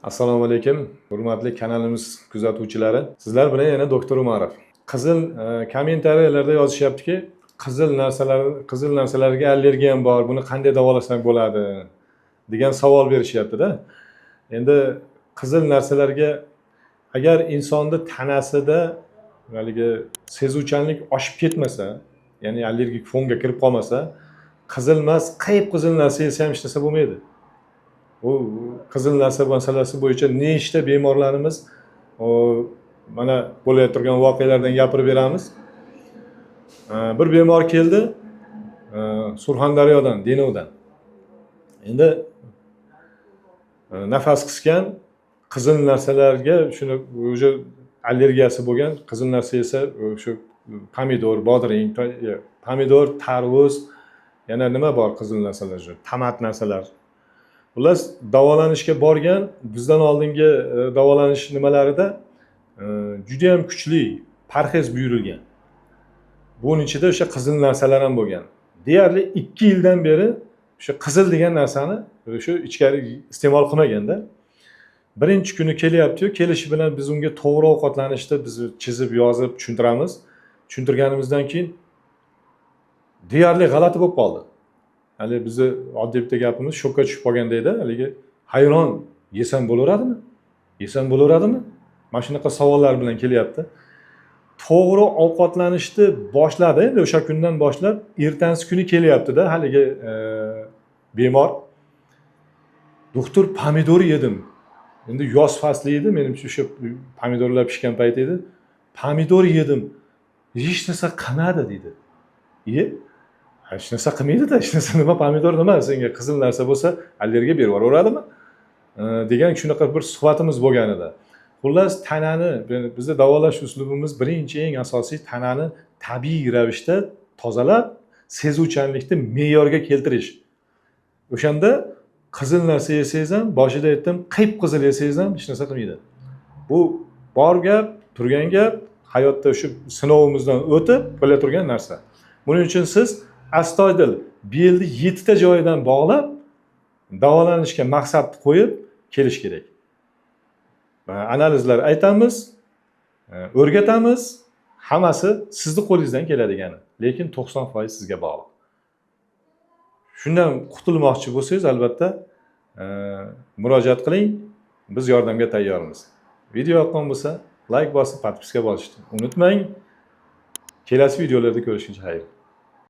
Assalomu alaykum, hurmatli kanalimiz kuzatuvchilari. Sizlar bilan yana doktor Umarov. Qizil kommentariyalarda yozishyaptiki, qizil narsalar, qizil narsalarga allergiyam bor, buni qanday davolasak bo'ladi degan savol berishyapti-da. Endi qizil narsalarga agar insonni tanasida haligi sezuvchanlik oshib ketmasa, ya'ni allergik fonga kirib qolmasa, qizil emas, qip qizil narsa yesa ham hech narsa bo'lmaydi. Bu qizil narsa masalasi bo'yicha nechta bemorlarimiz mana bo'layotgan voqealardan gapirib beramiz. Bir bemor keldi Surxondaryodan, Denovdan. Endi nafas qisgan, qizil narsalarga shuni уже allergiyasi bo'lgan, qizil narsa yesa shu pomidor, bodring, pomidor, tarvuz, yana nima bor qizil narsalar, shu tomat narsalar. Xullas, davolanishga borgan, bizdan oldingi davolanish nimalarida judayam kuchli parhez buyurilgan. Buning ichida o'sha qizil narsalar ham bo'lgan. Deyarli 2 yildan beri o'sha qizil degan narsani shu ichkari iste'mol qilmaganda. Birinchi kuni kelyaptiyu, kelishi bilan biz unga to'g'ri ovqatlanishni biz chizib, yozib tushuntiramiz. Tushuntirganimizdan keyin deyarli g'alati bo'lib qoldi. Haligi bizni oddiy bitta gapimiz, shokka tushib qolgandayda, haligi hayron, yesam bo'laveradimi, yesam bo'laveradimi, mana shunaqa savollar bilan kelyapti. To'g'ri ovqatlanishni boshladi. Endi o'sha kundan boshlab ertasi kuni kelyaptida haligi bemor: "Doktor, pomidor yedim." Endi yoz fasli edi, menimcha, o'sha pomidorlar pishgan payt edi. "Pomidor yedim, hech narsa qilmadi", deydi. Iye, hech narsa qilmaydida, hech narsa nima, pomidor nima, senga qizil narsa bo'lsa allergiya berib yuboraveradimi degan shunaqa bir suhbatimiz bo'lgan edi. Xullas, tanani bizni davolash uslubimiz birinchi, eng asosiy tanani tabiiy ravishda tozalab, sezuvchanlikni me'yorga keltirish. O'shanda qizil narsa yesangiz ham, boshida aytdim, qip qizil yesangiz ham hech narsa qilmaydi. Bu bor gap, turgan gap, hayotda shu sinovimizdan o'tib bo'la turgan narsa. Buning uchun siz astoydil belni yettita joyidan bog'lab davolanishga maqsad qo'yib kelish kerak. Analizlar aytamiz, o'rgatamiz, hammasi sizni qo'lingizdan keladigani, lekin 90% sizga bog'liq. Shundan qutulmoqchi bo'lsangiz, albatta murojaat qiling, biz yordamga tayyormiz. Video yoqqan bo'lsa, layk bosib, подписка bosishni unutmang. Kelasi videolarda ko'rishguncha xayr.